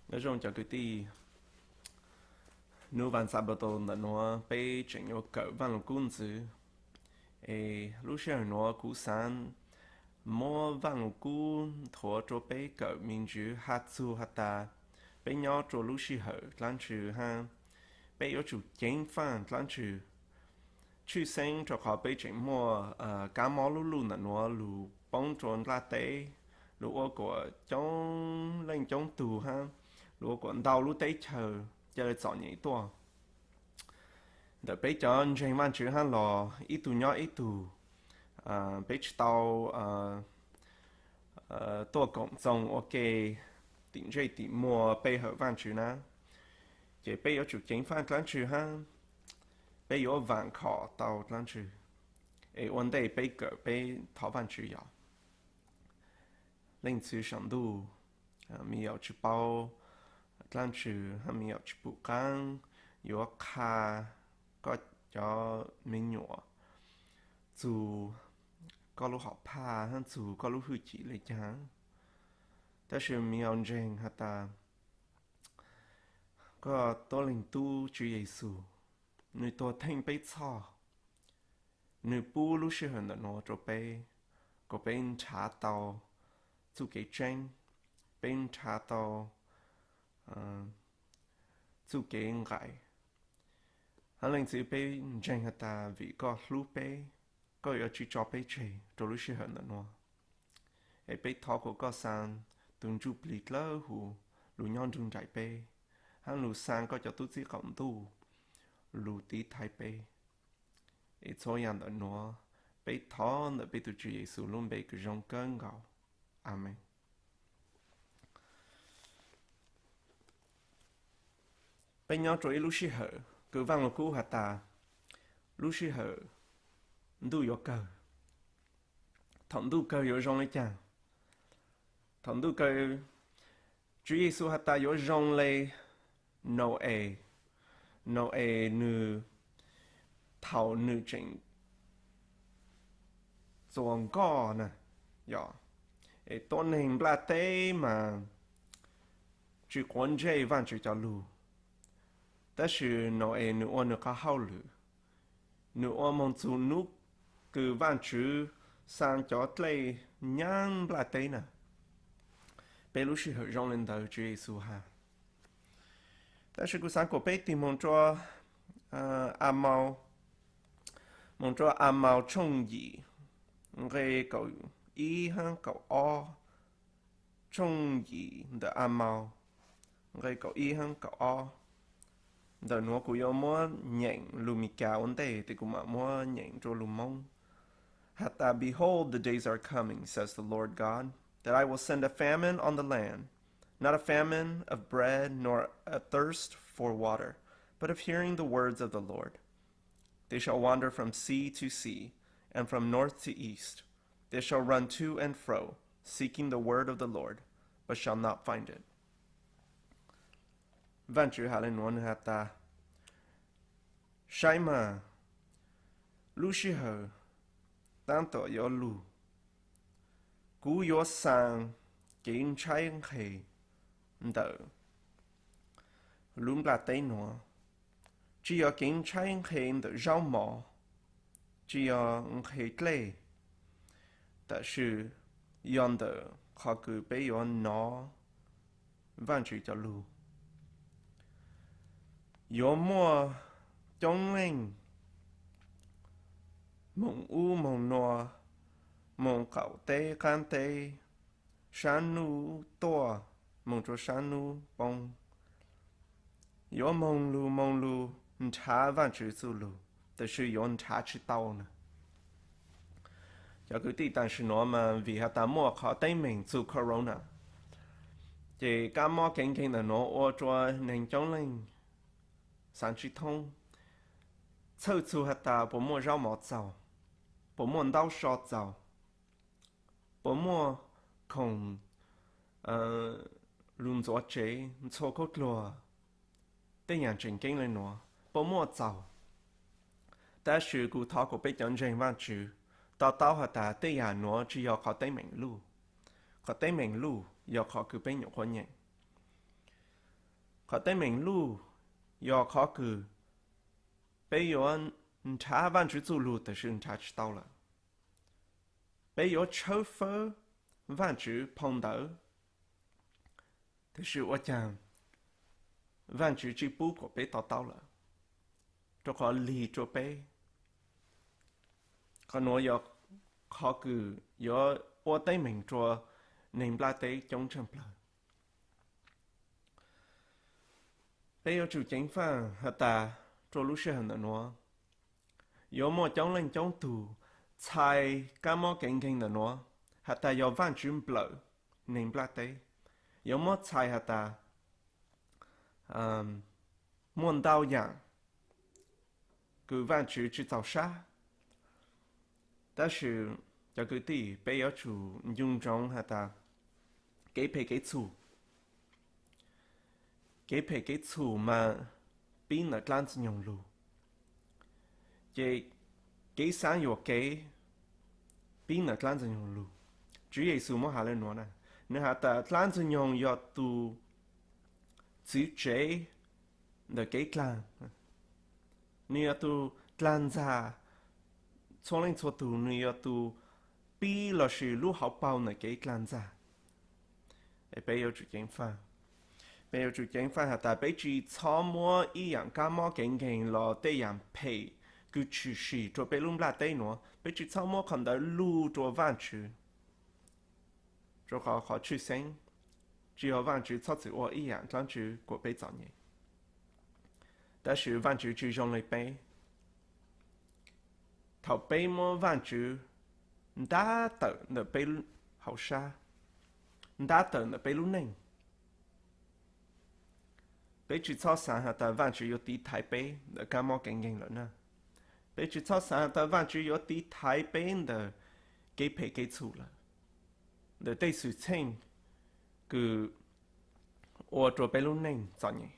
Nyob zoo cov kwv tij, hnub vas Xanpataus ntawm nuav peb tseem yuav kawm Vaaj Lug Kub ntxiv. Es lub sij hawm nuav kuv xaav muab Vaaj Lug Kub nthuav rua peb kawm me ntsis has txug has tas peb nyob rua lub sij hawm dlaab tsi hab peb yuav tsum ceev faaj dlaab tsi. Tshwj xeeb rua qhov peb tseem muaj kab mob lub luj ntawm nuav lug poob rua nplaj teb, lug ua kuas coob leej coob tug hab lug ua kuas ntau lub teb chaws ca le txom nyem tuaj. Ntawm peb cov ntseeg Vaajtswv hab los ib tug nyob ib tug, peb tsi tau tuaj koom txoos ua ke tim ntsej tim muag pe hawm Vaajtswv na. Ces peb yuav tsum ceev faaj dlaab tsi hab peb yuav vaam khom tau dlaab tsi. Es ua ntej peb kawm peb thov Vaajtswv yom. Leej Txwv saum ntuj, me yaum tsi paub dlaab tsi hab me yaum tsi pum qaab yuav qha koj cov me nyuam txug koj lub hom phaj hab txug koj lub hwj chim le caag. Tab sis me yaum ntseeg has tas koj tuab leeg tub Tswv Yexus, nwg tuag theej peb txhoj, nwg pub lub sij hawm ntawm nuav rua peb, kuas peb nrhav tau txuj kev tseeb, peb nrhav tau txuj kev nqaim. Hab Leej Txwv, peb ntseeg has tas vim koj hlub peb, koj yuav tsi tso peb tseg rua lub sij hawm ntawm nuav. Es peb thov kuas koj xaa tug Ntsuj Plig dlawb huv lug nyob nrug nraim peb, hab lug xaa koj cov tub txib qaum ntuj lug tiv thaiv peb. Es txhua yaam ntawm nuav peb thov ntawm peb tug Tswv Yexus lub npe kws zoo kawg nkaus. Amees. Peb nyob rua ib lub sij hawm kws Vaaj Lug Kub has tas lub sij hawm ntuj yuav kawg. Thaum ntuj kawg yuav zoo le caag? Thaum ntuj kawg, Tswv Yexus has tas yuav zoo le Nau-es. Nau-es nwg, thaum nwg tseem txuas nkoj na, yog, es tuab neeg nplaj teb mas tsi quav ntsej Vaajtswv cov lug. Tab sis Nau-es nwg ua nwg qhov hauj lwm, nwg ua moog txug nub kws Vaajtswv xaa cov dlej nyaab nplaj teb na. Peb lub sij hawm zoo le ntawd Tswv Yexus has. Tab sis kuv xaav kuas peb tig moog rua, moog rua Amaus tshooj yim, nqe kaum ib hab kaum ob. Tshooj yim ntawm Amaus, nqe kaum ib hab kaum ob. Ntawm nuav kuv yuav muab nyeem lus Mis Kas ua ntej tes kuv mam muab nyeem rua lus Moob. Has tas, Behold, the days are coming, says the Lord God, that I will send a famine on the land, not a famine of bread nor a thirst for water, but of hearing the words of the Lord. They shall wander from sea to sea, and from north to east. They shall run to and fro, seeking the word of the Lord, but shall not find it. Vaajtswv has le nuav, nwg has tas, saib mas, lub sij hawm taab tom yuav lug, kuv yuav xaa kev ntshaib nqhe ntawm lub nplaj teb nuav, tsi yog kev ntshaib nqhe ntawm zaub mov, tsi yog nqhe dlej, tab sis yog ntawm qhov kws peb yuav nov Vaajtswv cov lug. Yuav muaj coob leej moog ub moog nua, moog qaum teb qaab teb, saab nub tuaj moog rua saab nub poob. Yuav moog lug moog lug nrhav Vaajtswv txuj lug, tab sis yuav nrhav tsi tau na. Cov kwv tij, tam sim nuav mas vim has tas muaj qhov teeb meem txug corona, ces kab mob kev nkeeg ntawm nuav ua rua neeg coob leej xaav tsi thoob, txhawj txug has tas puas muaj zaub mov txaus, puas muaj ntaub so txaus, puas muaj khoom lug ntxuav tsev ntxhua khaub dluag, tej yaam tseem ceeb le nuav puas muaj txaus. Tab sis kuv thov kuas peb cov ntseeg Vaajtswv to taub has tas tej yaam nuav tsi yog qhov teeb meem luj. Qhov teeb meem luj yog qhov kws peb nyuam qhuav nyeem. Qhov teeb meem luj yog qhov kws peb yuav nrhav Vaajtswv txuj lug tab sis nrhav tsi tau lawm. Peb yuav tshawb fawb Vaajtswv phau ntawv, tab sis ua caag Vaajtswv tsi pub kuas peb to taub lawm, rua qhov lig rua peb. Qhov nuav yog qhov kws yuav ua teeb meem rua neeg nplaj teb coob tshaaj plawg. Peb yuav tsum ceev faaj has tas rua lub sij hawm ntawm nuav, yuav muaj coob leej coob tug txhais kab mob kev nkeeg ntawm nuav has tas yog Vaajtswv nplawm neeg nplaj teb. Yuav muab txhais has tas muaj ntau yaam kws Vaajtswv tsi txaus sab. Tab sis cov kwv tij, peb yuav tsum ncu ntsoov has tas kev phem kev txhum, kev phem kev txhum mas pib ntawm dlaab Ntxwg Nyoog lug. Ces kev xaav yuam kev pib ntawm dlaab Ntxwg Nyoog lug. Tswv Yexus muab has le nuav na, nwg has tas dlaab Ntxwg Nyoog yog tug txwv tsev ntawm kev dlaag. Nwg yog tug dlaag ntxag txhua leej txhua tug, nwg yog tug pib lossis lub hauv paug ntawm kev dlaag ntxag. Peb yuav tsum ceev faaj, peb yuav tsum ceev faaj has tas peb tsi txhob muab ib yaam kab mob kev nkeeg los tej yaam phem kws tshwm sim rua peb lub nplaj teb nuav, peb tsi txhob muab qhov ntawd luj rua Vaajtswv, rua qhov qhov tshwj xeeb tsi yog Vaajtswv txhob txwm ua ib yaam dlaab tsi kuas peb txom nyem. Tab sis Vaajtswv tsi zoo le peb. Thaum peb muab Vaajtswv ntab tawm ntawm peb hauv sab, ntab tawm ntawm peb lub neej, peb tsi txhob xaav has tas Vaajtswv yuav tiv thaiv peb ntawm kab mob kev nkeeg lawm na. Peb tsi txhob xaav has tas Vaajtswv yuav tiv thaiv peb ntawm kev phem kev txhum lawm, ntawm tej xwm txheej kws ua rua peb lub neej txom nyem.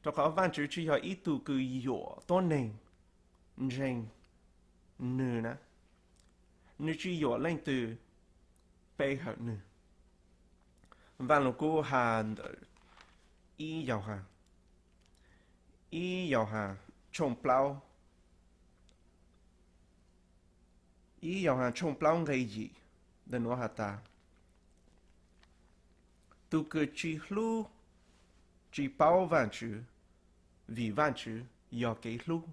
Rua qhov Vaajtswv tsi yog ib tug kws yuam tuab neeg ntseeg nwg na. Nwg tsi yuam leej twg pe hawm nwg. Vaaj Lug Kub has ntawm ib Yauhas, ib Yauhas tshooj plaub, ib Yauhas tshooj plaub nqe yim, ntawm nuav has tas, tug kws tsi hlub tsi paub Vaajtswv, vim Vaajtswv yog kev hlub.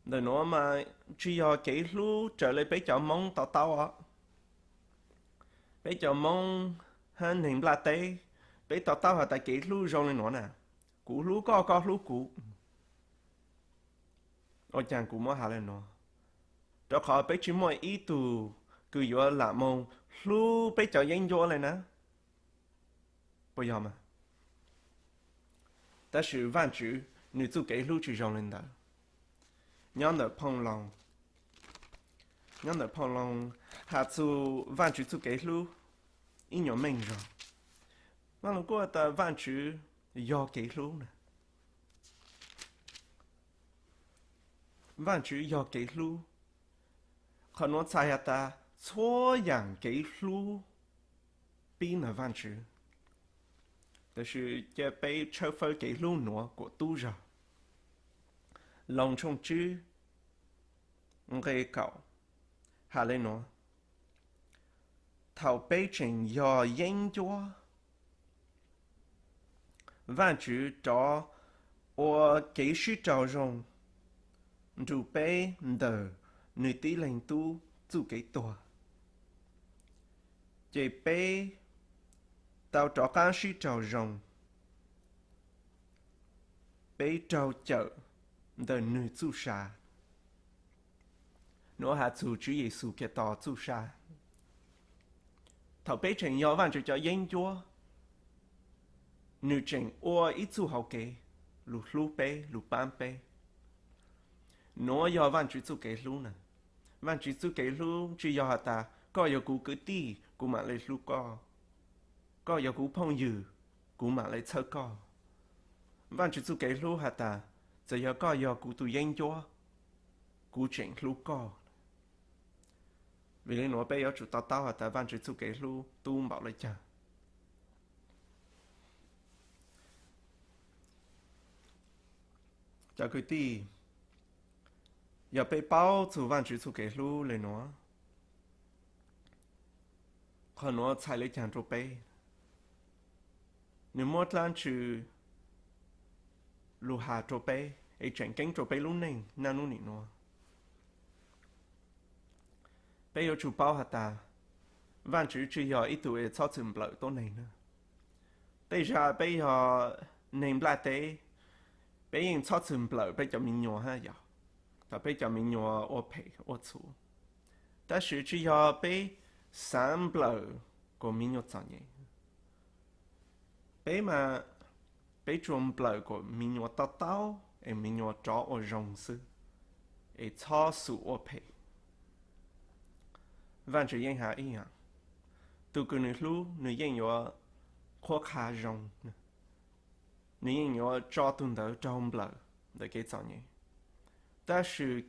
Ntawm nuav mas tsi yog kev hlub raws le peb cov Moob to taub os. Peb cov Moob hab neeg nplaj teb, peb to taub has tas kev hlub zoo le nuav na, kuv hlub koj, koj hlub kuv. Ua caag kuv muab has le nuav? Rua qhov peb tsi muaj ib tug kws yuav lam moog hlub peb cov yeeb ncuab le na. Puas yog mas? Tab sis Vaajtswv nwg txuj kev hlub tsi zoo le ntawd. Nyob ntawm Phoo Loo, nyob ntawm Phoo Loo has txug Vaajtswv txuj kev hlub ib nyuas meej zog. Vaaj Lug Kub has tas Vaajtswv yog kev hlub na. Vaajtswv yog kev hlub. Qhov nuav txhais has tas txhua yaam kev hlub pib ntawm Vaajtswv. Tab sis cia peb tshawb fawb kev hlub nuav kuas tub zog. Loos tshooj tsib nqe kaum has le nuav: Thaum peb tseem yog yeeb ncuab, Vaajtswv rov ua kev sib raug zoo nrug peb ntawm nwg tib leeg tub txuj kev tuag, ces peb tau rov qaab sib raug zoo, peb raug cawm ntawm nwg txuj sa. Nuav has txug Tswv Yexus Khetos txuj sa. Thaum peb tseem yog Vaajtswv cov yeeb ncuab, nwg tseem ua ib txuj hauv kev lug hlub peb, lug paab peb. Nuav yog Vaajtswv txuj kev hlub na. Vaajtswv txuj kev hlub tsi yog has tas koj yog kuv kwv tij, kuv maam le hlub koj. Koj yog kuv phooj ywg, kuv maam le txhawb koj. Vaajtswv txuj kev hlub has tas, txawm yog koj yog kuv tug yeeb ncuab, kuv tseem hlub koj. Vim li nuav peb yuav tsum to taub has tas Vaajtswv txuj kev hlub tub npaum le caag. Cov kwv tij, yog peb paub txug Vaajtswv txuj kev hlub le nuav, qhov nuav txhais le caag rua peb? Nwg muab dlaab tsi lug has rua peb es tseem ceeb rua peb lub neej naj nub nim nuav? Peb yuav tsum paub has tas Vaajtswv tsi yog ib tug es txhob txwm nplawm tuab neeg na. Tej zag peb yog neeg nplaj teb, peb yeej txhob txwm nplawm peb cov mi nyuas hab yog, thaum peb cov mi nyuas ua phem ua txhum. Tab sis tsi yog peb xaav nplawm kuas mi nyuas txom nyem. Peb mas, peb tsuas nplawm kuas mi nyuas to taub es mi nyuas rov ua zoo xwb, es txhob xum ua phem. Vaajtswv yeej has ib yaam, tug kws nwg hlub nwg yeej yuav qhuab qha zoo, nwg yeej yuav tso tug ntawd raug nplawm ntawm kev txom nyem. Tab sis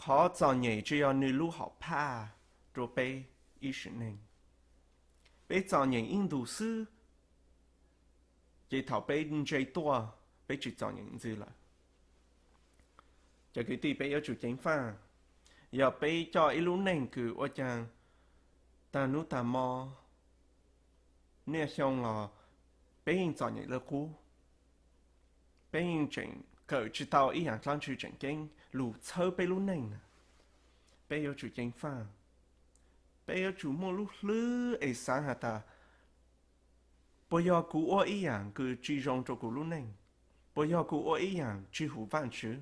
qhov txom nyem tsi yog nwg lub hom phaj rua peb ib sim neej. Peb txom nyem ib ntus xwb, ces thaum peb ntse tuaj peb tsi txom nyem ntxiv lawm. Cov kwv tij, peb yuav tsum ceev faj. Yog peb coj ib lub neej kws ua caag taag nub taag mo, niaj xyoo los peb yeej txom nyem lawv qub, peb yeej tseem kawm tsi tau ib yaam dlaab tsi tseem ceeb lug txhawb peb lub neej na. Peb yuav tsum ceev faj. Peb yuav tsum muaj lub hlwb es xaav has tas, puas yog kuv ua ib yaam kws tsi zoo rua kuv lub neej? Puas yog kuv ua ib yaam tsi hum Vaajtswv?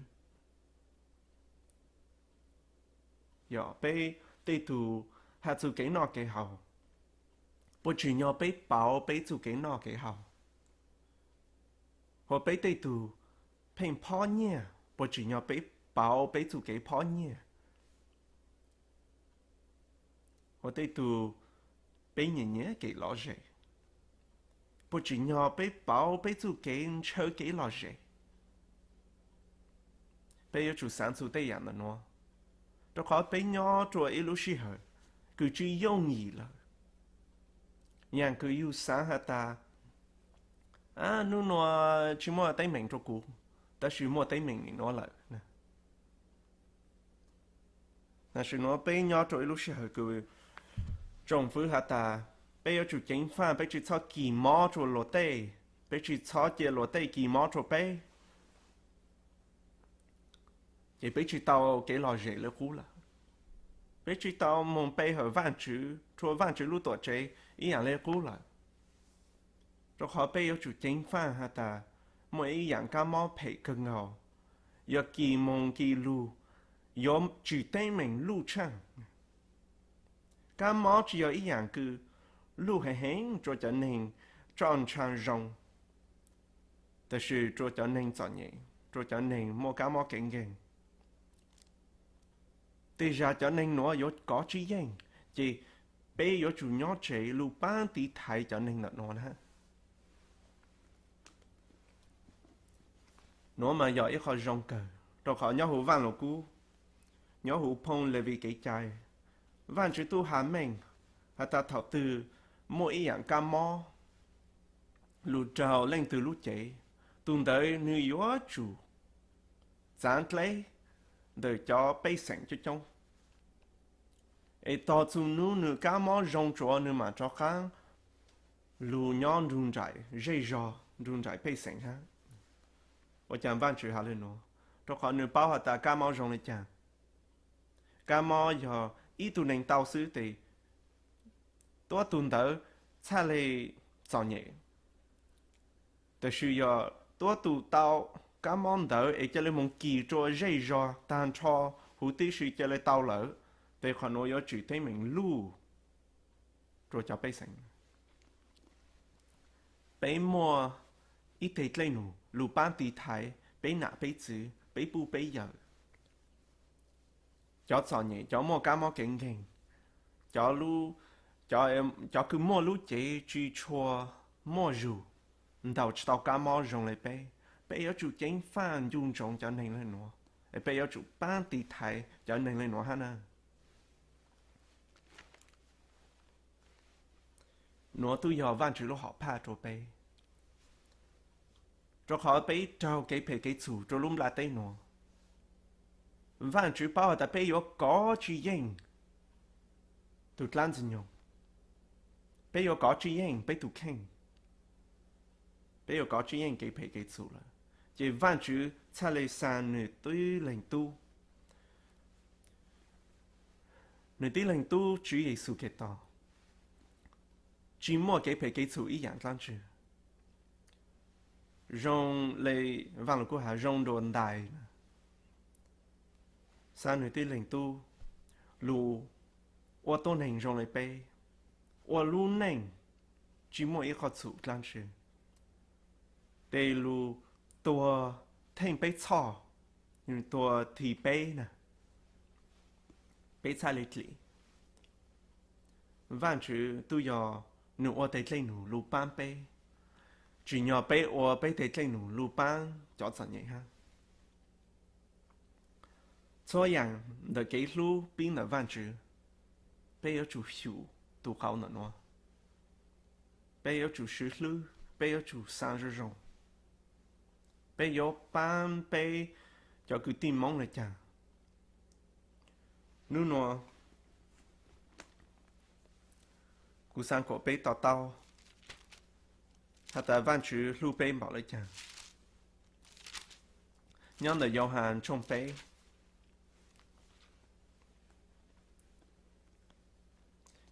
Yog peb tej tug has txug kev noj kev haus, puas tsim nyog peb pauv peb txuj kev noj kev haus? Hos peb tej tug pheej phob nyiaj, puas tsim nyog peb pauv peb txuj kev phob nyiaj? Hos tej tug peb nyiam nyiam kev lom zem, puas tsim nyog peb pauv peb txuj kev ntshaw kev lom zem? Peb yuav tsum xaav txug tej yaam ntawm nuav, rua qhov peb nyob rua ib lub sij hawm kws tsi yooj yim lawm. Yaam kws yug xaav has tas, nub nuav tsi muaj teeb meem rua kuv, tab sis muaj teeb meem nim nuav lawm. Tam sim nuav peb nyob rua ib lub sij hawm kws tsoom fwv has tas, peb yuav tsum ceev faj, peb tsi txhob kis mob rua luag tej, peb tsi txhob cia luag tej kis mob rua peb, ces peb tsi tau kev lom zem lawv qub lawm. Peb tsi tau moog pe hawm Vaajtswv, rua Vaajtswv lub tuam tsev ib yaam le qub lawm. Rua qhov peb yuav tsum ceev faj has tas, muaj ib yaam kab mob phem kawg nkaus, yog kis moog kis lug, yuav tsim teeb meem luj tshaaj. Kab mob tsi yog ib yaam kws luj heev heev rua cov neeg roj ntsha zoo, tab sis rua cov neeg txom nyem, rua cov neeg muaj kab mob kev nkeeg, tej zag cov neeg nuav yuav kov tsi yeej, ces peb yuav tsum nyob tsev lug paab tiv thaiv cov neeg ntawm nuav na. Nuav mas yog ib qho zoo kawg, rua qhov nyob huv Vaaj Lug Kub, nyob huv Phooj Levis kev cai, Vaajtswv tub has meej has tas thaum twg muaj ib yaam kab mob lug raug leej twg lub cev, tug ntawd nwg yuav tsum txav dleb ntawm cov pej xeem coob coob, es tog txug nub nwg kab mob zoo tsuav nwg mam rov qaab lug nyob nrug nraim zej zog, nrug nraim pej xeem hab. Ua caag Vaajtswv has le nuav? Rua qhov nwg paub has tas kab mob zoo le caag. Kab mob yog ib tug neeg tau xwb tes tuab tug ntawd txhaj le txom nyem, tab sis yog tuab tug tau kab mob ntawd es ca le moog kis rua zej zog taag nrho huv tib si ca le tau lawm, tes qhov nuav yuav tsim teeb meem luj rua cov pej xeem. Peb muaj ib teg dlej num lug paab tiv thaiv peb nam peb txwv, peb puj peb yawm, cov txom nyem, cov muaj kab mob kev nkeeg, cov, cov kws muaj lub cev tsi tshua muaj zug, ntaus tsi tau kab mob zoo le peb. Peb yuav tsum ceev faj ncu ntsoov cov neeg le nuav, peb yuav tsum paab tiv thaiv cov neeg le nuav hab na. Nuav tub yog Vaajtswv lub hom phaj rua peb, rua qhov peb raug kev phem kev txhum rua lub nplaj teb nuav. Vaajtswv paub has tas peb yuav kov tsi yeej tug dlaab ntxwg nyoog, peb yuav kov tsi yeej peb tug kheej, peb yuav kov tsi yeej kev phem kev txhum lawm. Ces Vaajtswv txhaj le xa nwg tib leeg tub, nwg tib leeg tub Tswv Yexus Khetos, tsi muaj kev phem kev txhum ib yaam dlaab tsi. Zoo le Vaaj Lug Kub has zoo dua ntais, xa nwg tib leeg tub lug ua tuab neeg zoo le peb, ua lub neej tsi muaj ib qhov txhum dlaab tsi, tes lug tuag theej peb txhoj, tuag this peb na, peb txhaj le dlim. Vaajtswv tub yog nwg ua tes dlej num lug paab peb, tsim nyog peb ua peb tes dlej num lug paab cov txom nyem hab. Txhua yaam ntawm kev hlub pib ntawm Vaajtswv, peb yuav tsum xyum tug qauv ntawm nuav. Peb yuav tsum swv hlwb, peb yuav tsum xaa zoo zoo. Peb yuav paab peb cov kwv tij Moob le caag? Nub nua kuv xaa kom peb to taub has tas Vaajtswv hlub peb npaum le caag. Nyob ntawm Yauhas tshooj peb,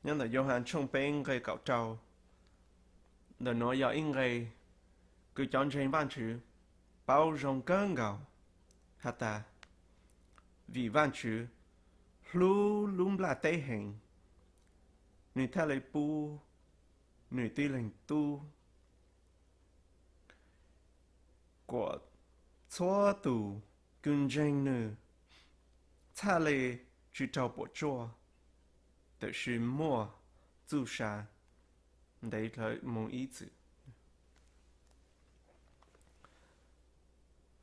nyob ntawm Yauhas tshooj peb nqe kaum rau, ntawm nuav yog ib nqe kws cov ntseeg Vaajtswv paub zoo kawg nkaus has tas, vim Vaajtswv hlub lub nplaj teb heev, nwg thaj le pub nwg tib leeg tub, kom txhua tus kws ntseeg nwg txhaj le tsi raug puam tsuaj, tab sis muaj txuj sa ntev dlhawv moog ib txwm.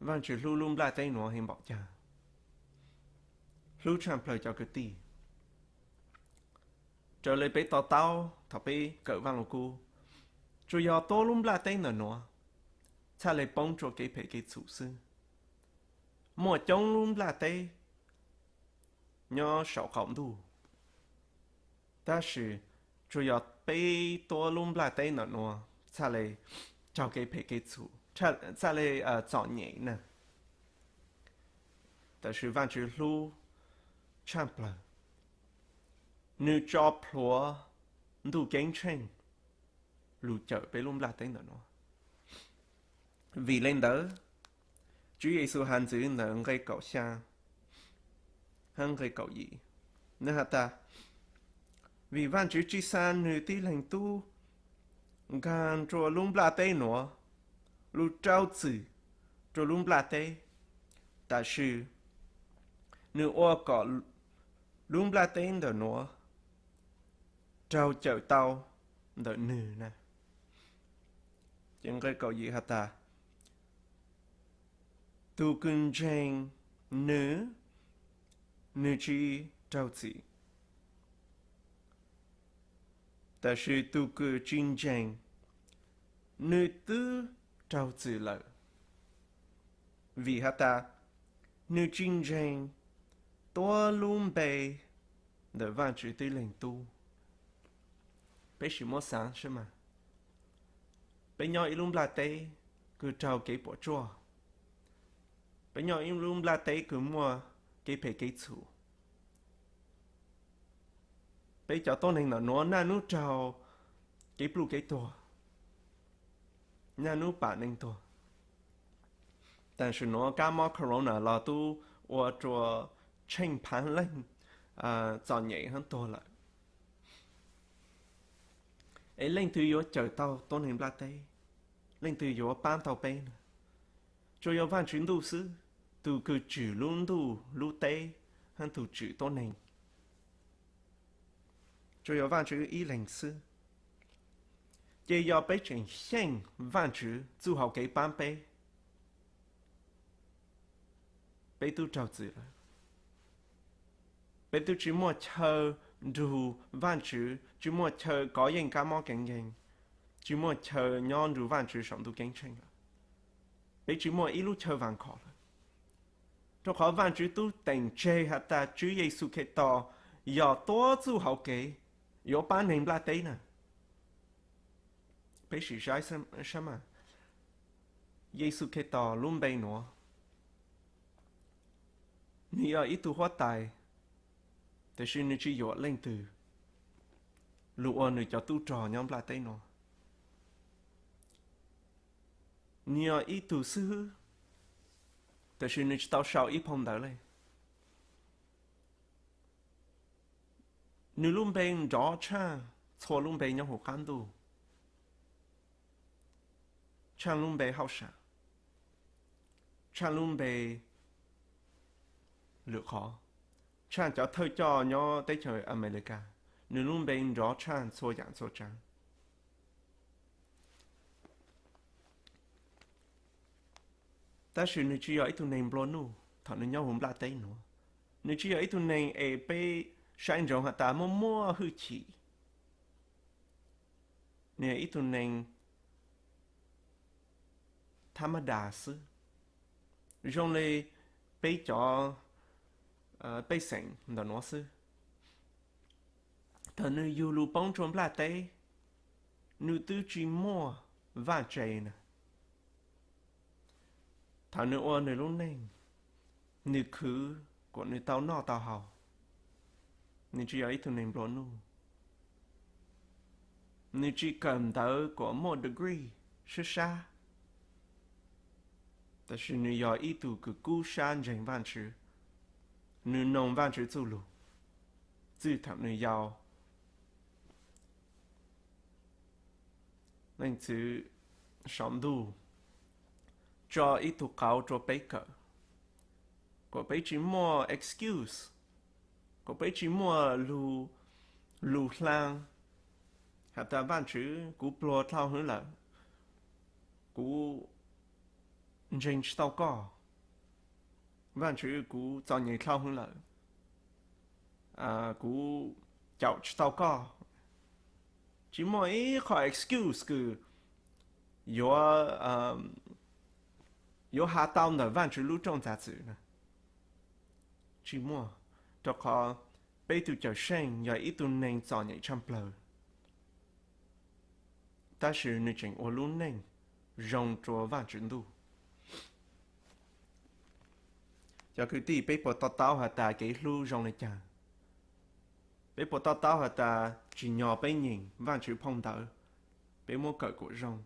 Vaajtswv hlub lub nplaj teb nuav heev npaum caag, hlub tshaaj plawg cov kwv tij. Raws le peb to taub thaum peb kawm Vaaj Lug Kub, tsuas yog tuab lub nplaj teb ntawm nuav txhaj le poob rua kev phem kev txhum xwb. Muaj coob lub nplaj teb nyob saum qaum ntuj, tab sis tsuas yog peb tuab lub nplaj teb ntawm nuav txhaj le raug kev phem kev txhum, txhaj le txom nyem na. Tab sis Vaajtswv hlub tshaaj plawg, nwg tso plhuav Ntuj Ceeb Tsheej lug cawm peb lub nplaj teb ntawm nuav. Vim le ntawd, Tswv Yexus has ntxiv ntawm nqe kaum xyaa hab nqe kaum yim, nwg has tas, vim Vaajtswv tsi xa nwg tib leeg tub nkaag rua lub nplaj teb nuav lug rau txim rua lub nplaj teb, tab sis nwg ua kom lub nplaj teb ntawm nuav raug cawm tau ntawm nwg na. Ces nqe kaum yim has tas, tug kws ntseeg nwg, nwg tsi raug txim, tab sis tug kws tsi ntseeg, nwg twb raug txim lawm, vim has tas nwg tsi ntseeg tuab lub npe ntawm Vaajtswv tib leeg tub. Peb sim muab xaav sab mas, peb nyob ib lub nplaj teb kws raug kev puam tsuaj, peb nyob ib lub nplaj teb kws muaj kev phem kev txhum, peb cov tuab neeg ntawm nuav naj nub raug kev pluj kev tuag, naj nub pam neeg tuag. Tab sis nuav kab mob corona los tub ua rua tsheej phaav leej txom nyem hab tuag lawm. Es leej twg yuav cawm tau tuab neeg nplaj teb? Leej twg yuav paab tau peb na? Tsuas yog Vaajtswv Ntuj xwb, tug kws tswm lub ntuj lub teb hab tug tswm tuab neeg. Tsuas yog Vaajtswv ib leeg xwb. Ces yog peb tseem xyeej Vaajtswv txuj hau kev paab peb, peb tub raug txim lawm. Peb tub tsi muaj chaw nrug Vajtswv, tsi muaj chaw kov yeej kab mob keev nkeeg, tsi muaj chaw nyob nrug Vajtswv saum ntuj ceeb tsheej lawm. Peb tsi muaj ib lub chaw vaam khom lawm, rua qhov Vajtswv tub teem tseg has tas Tswv Yexus Khetos yog tuab txuj hauv kev yuav paab neeg nplaj teb na. Peb sim saib sab mas, Yexus Khetos lub npe nuav, nwg yog ib tug huab tais, tab sis nwg tsi yuam leej twg lug ua nwg cov tub rog nyob nplaj teb nuav. Nwg yog ib tug xib hwb, tab sis nwg tsi tau sau ib phau ntawv le. Nwg lub npe nrov tshaaj txhua lub npe nyob huv qaab ntuj, tshaaj lub npe hauj sam, tshaaj lub npe lwm qhov, tshaaj cov thawj coj nyob teb chaws Amelikas. Nwg lub npe nrov tshaaj txhua yaam txhua tsaav. Tab sis nwg tsi yog ib tug neeg nplua nuj thaum nwg nyob huv nplaj teb nuav. Nwg tsi yog ib tug neeg es peb saib ntsoov has tas muaj muaj hwj chim. Nwg yog ib tug neeg thab mab das xwb, zoo le peb cov pej xeem ntawm nuav xwb. Thaum nwg yug lug poob rua nplaj teb, nwg twb tsi muaj vaaj tse na. Thaum nwg ua nwg lub neej, nwg khwv kuas nwg tau noj tau haus. Nwg tsi yog ib tug neeg nplua nuj. Nwg tsi kawm ntawv kuas muaj degree sab sab, tab sis nwg yog ib tug kws kub sab ntseeg Vaajtswv. Nwg noog Vaajtswv txuj lug txij thaum nwg yau. Leej Txiv saum ntuj tso ib tug qauv rua peb kawm, kuas peb tsi muaj excuse, kuas peb tsi muaj lug, lug hlaang has tas Vaajtswv, kuv pluag dlhau hwv lawm, kuv ntseeg tsi tau koj. Vaajtswv, kuv txom nyem dlhau hwv lawm, kuv caum tsi tau koj. Tsi muaj ib qho excuse kws yuav, yuav has tau ntawm Vaajtswv lub rooj txav txwm na. Tsi muaj, rau qhov peb tug Cawmseej yog ib tug neeg txom nyem tshaj plawg, tab sis nwg tseem ua lub neej zoo rua Vaajtswv Ntuj. Cov kwv tij, peb puas to taub has tas kev hlub zoo le caag? Peb puas to taub has tas tsim nyog peb nyeem Vaajtswv phau ntawv, peb muab kawm kuas zoo?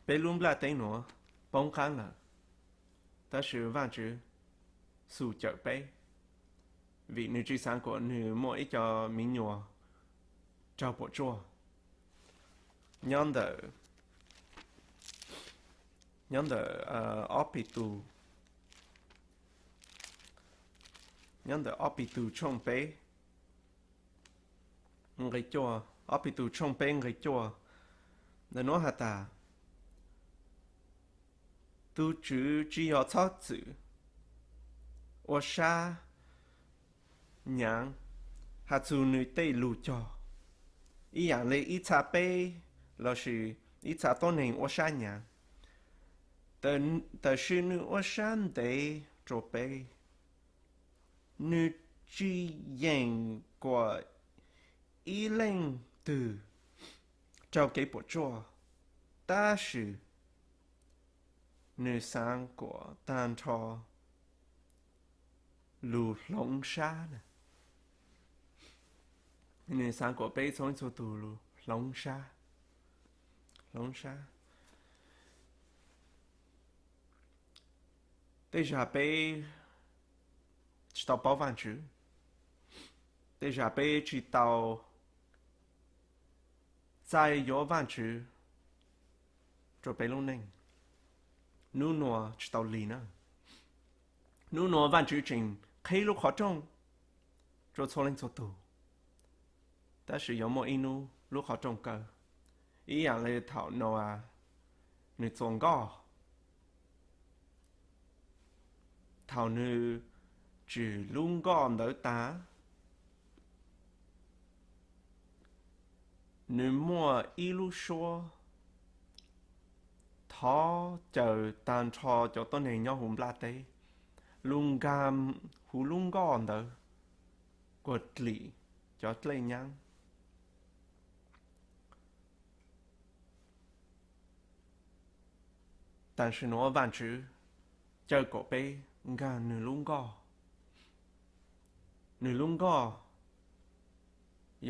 Peb lub nplaj teb nuav poob qaab lawm, tab sis Vaajtswv xub cawm peb, vim nwg tsi xaav kuas nwg muaj ib co miv nyuas raug puam tsuaj. Nyob ntawm, nyob ntawm ob Petus, nyob ntawm ob Petus tshooj peb nqe cuaj, ob Petus tshooj peb nqe cuaj, ntawm nuav has tas, Tug Tswv tsi yog txhob txwm ua sab nyaav has txug nwg tej lug cog, ib yaam le ib txha peb lossis ib txha tuab neeg ua sab nyaav, tab sis nwg ua sab ntev rua peb. Nwg tsi yeem kuas ib leej twg raug kev puam tsuaj, tab sis nwg xaav kuas taag nrho lug hloov sab na. Nwg xaav kuas peb txhua leej txhua tug lug hloov sab, hloov sab. Tej zag peb tsi tau paub Vaajtswv, tej zag peb tsi tau txais yuav Vaajtswv rua peb lub neej. Nub nua tsi tau li na. Nub nua Vaajtswv tseem qhib lub qhov rooj rua txhua leej txhua tug, tab sis yuav muaj ib nub lub qhov rooj kaw, ib yaam le thaum Nau-as nwg txuas nkoj. Thaum nws tsim lub nkoj ntawd tas, nws muaj ib lub suab thov caw tag nrho cov tuab neeg nyob huv nplaj teb, lug nkag huv lub nkoj ntawd, kuas dlim cov dlej nyaab. Tam sim nuav Vaajtswv caw kuas peb nkag nwg lub nkoj. Nwg lub nkoj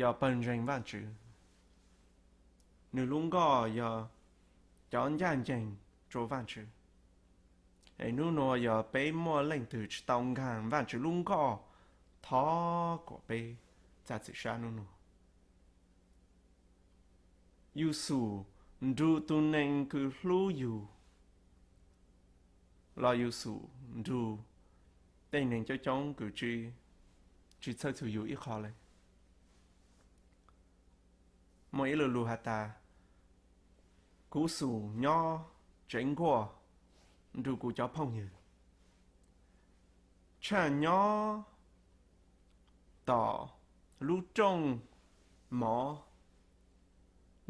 yog pawg ntseeg Vaajtswv. Nwg lub nkoj yog cov ncaaj nceeg rua Vaajtswv. Es nub nua yog peb muaj leej twg tsi tau nkag Vaajtswv lub nkoj, thov kuas peb txav txim sab nub nua. Yug xum nrug tug neeg kws hlub yug, los yug xum nrug tej neeg coob coob kws tsi txhawj txug yug ib qho le. Muaj ib lo lug has tas, kuv xum nyob tsev nkuaj nrug kuv cov phooj ywg, tshaj nyob tom lub rooj mov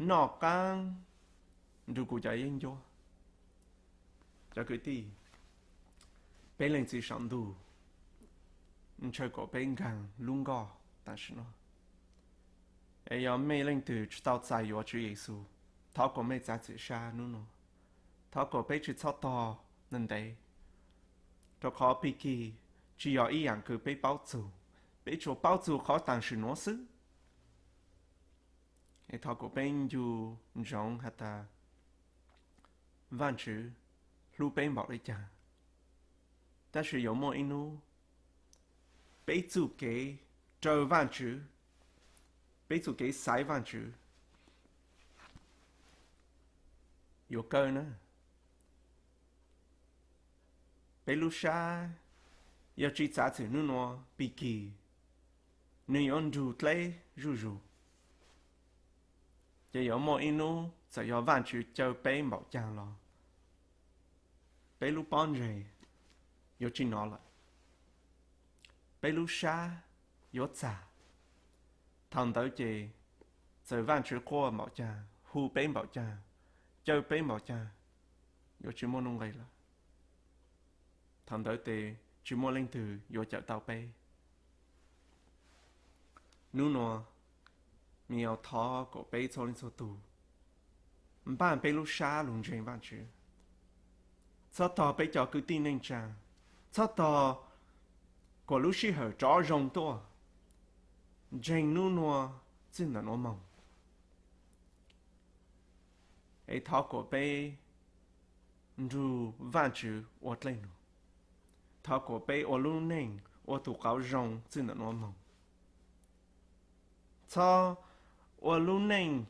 noj qaab nrug kuv cov yeeb ncuab. Cov kwv tij, peb leej txiv saum ntuj ntshaw kuas peb nkag lub nkoj tam sim no. Es yog mej leej twg tsi tau txais yuav Tswv Yexus, thov kuas mej txav txim sab nub nua. Thov kuas peb tsi txhob tog ntev, rua qhov pig kig tsi yog ib yaam kws peb paub txug, peb tsuas paub txug qhov tam sim nuav xwb. Es thov kuas peb ncu ntsoov has tas Vaajtswv hlub peb npaum le caag, tab sis yuav muaj ib nub peb txuj kev raws Vaajtswv, peb txuj kev xaiv Vaajtswv yuav kawg na. Peb lub sab yog tsi txav txim nub nua, pig kig nwg yuav nrug dleb zuj zug. Ces yuav muaj ib nub txawm yog Vaajtswv caw peb npaum caag los, peb lub pob ntseg yuav tsi nov lawm, peb lub sab yuav txag. Thaum ntawd ces txawm Vaajtswv quaj npaum caag, hu peb npaum caag, caw peb npaum caag, yuav tsi muaj nuj nqis lawm. Thaum ntawd tes tsi muaj leej twg yuav cawm tau peb. Nub nua, mej yuav thov kuas peb txhua leej txhua tug npaaj peb lub sab lug ntseeg Vaajtswv. Txhob tog peb cov kwv tij neej tsaa, txhob tog kuas lub sij hawm rov zoo tuaj, ntseeg nub nua txij ntawm nuav moog. Es thov kuas peb nrug Vaajtswv ua dlej nug. Thov kuas peb ua lub neej ua tug qauv zoo txij ntawm nuav moog. Txhob ua lub neej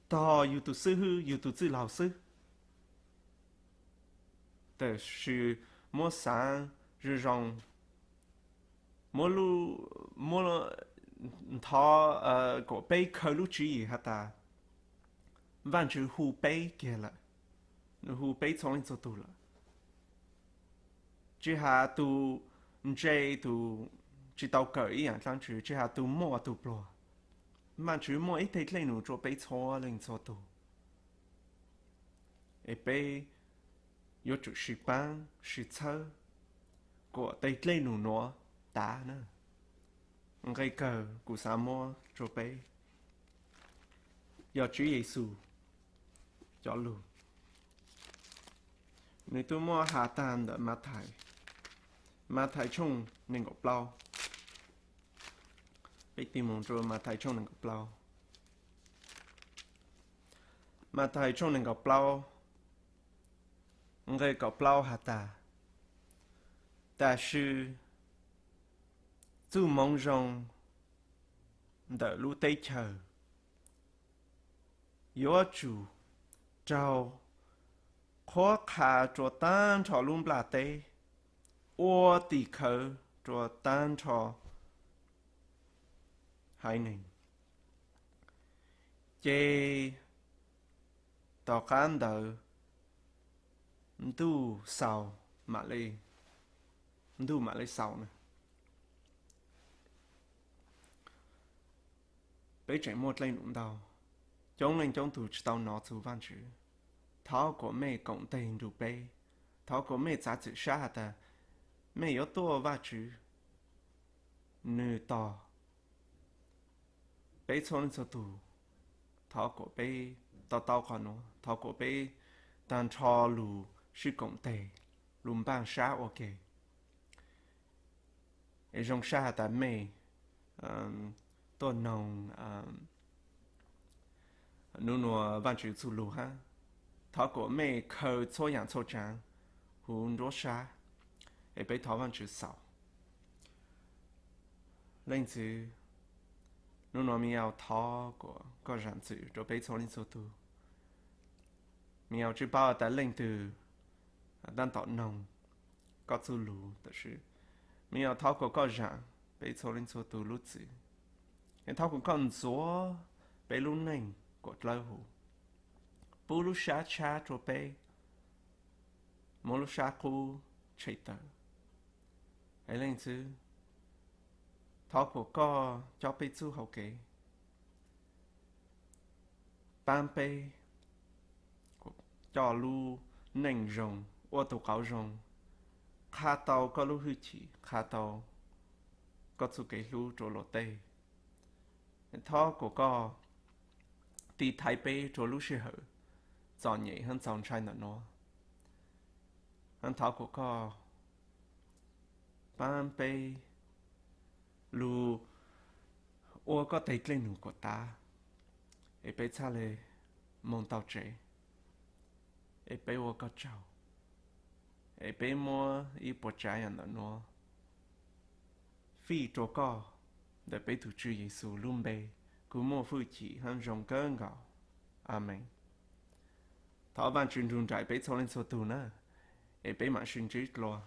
tog yug tug xib hwb, yug tug txwj laug xwb, tab sis muab xaav zoo zoo, muab, muab nthov kuas peb khaws lub tswv yim has tas Vaajtswv hu peb kiag lawm, nws hu peb txhua leej txhua tug lawm. Tsi has tug ntse, tug tsi tau kawm ib yaam dlaab tsi, tsi has tug muaj tug pluag, Vaajtswv muaj ib teg dlej num rua peb txhua leej txhua tug. Es peb yuav tsum sib paab sib txhawb kuas teg dlej num nuav tav na. Nqe kawg kuv xaav muab rua peb yog Tswv Yexus cov lug. Nws tub muab has taag ntawm Mathais, Mathais tshooj neeg nkaum plaub. Peb tig moog rua Mathais tshooj neeg nkaum plaub. Mathais tshooj neeg nkaum plaub, nqe kaum plaub has tas, tam sim txuj moov zoo ntawm lub teb chaws yuav tsum raug qhuab qha rua taag nrho lub nplaj teb, ua tim khawv rua taag nrho haiv neeg. Ces tom qab ntawd ntuj xaus mam li ntuj mam li xaus na. Peb tseem muaj dej num ntau, coob leej coob tus tsis tau hnov txog Vajtswv. Thov kom mej koom tes nrug peb, thov kom mej txav txim sab has tas mej yuav tuaj Vajtswv, nws tos peb txhua leej txhua tus. Thov kom peb to taub qhov nuav, thov kom peb tag nrho lug sib koom tes, lug npaaj sab ua ke. Es zoo sab has tas mej tuaj noog nub nua Vajtswv txuj lug hab. Thov kom mej khaws txhua yaam txhua tsaav huv nruab sab, es peb thov Vajtswv xaus. Leej Txiv, nub nua me nyuam thov kom koj zaam txim rua peb txhua leej txhua tug. Me nyuam tsi paub tas leej twg tab tom noog koj txuj lug, tab sis me nyuam thov kom koj zaam peb txhua leej txhua tug lub txim, es thov kom koj ntxuav peb lub neej kom dlawb huv, pub lub sab tshab rua peb, muab lub sab qub tshem tawm. Es Leej Txiv, thov kom koj cob peb txuj hauv kev, paab peb coj lub neej zoo, ua tug qauv zoo, qha tau koj lub hwj chim, qha tau koj txuj kev hlub rua luag tej. Thov kom koj tiv thaiv peb rua lub sij hawm txom nyem hab txaus ntshai ntawm nuav. Hab thov kom koj paab peb lug ua koj teg dlej num kom tas, es peb txhaj le moog tau tsev, es peb ua koj tsaug, es peb muab ib puas tsav yaam ntawm nuav fij rua koj ntawm peb tug Tswv Yexus lub npe, kws muaj hwj chim hab zoo kawg nkaus. Amees. Thov Vajtswv nrug nraim peb txhua leej txhua tug na, es peb maam sib ntsib dlua.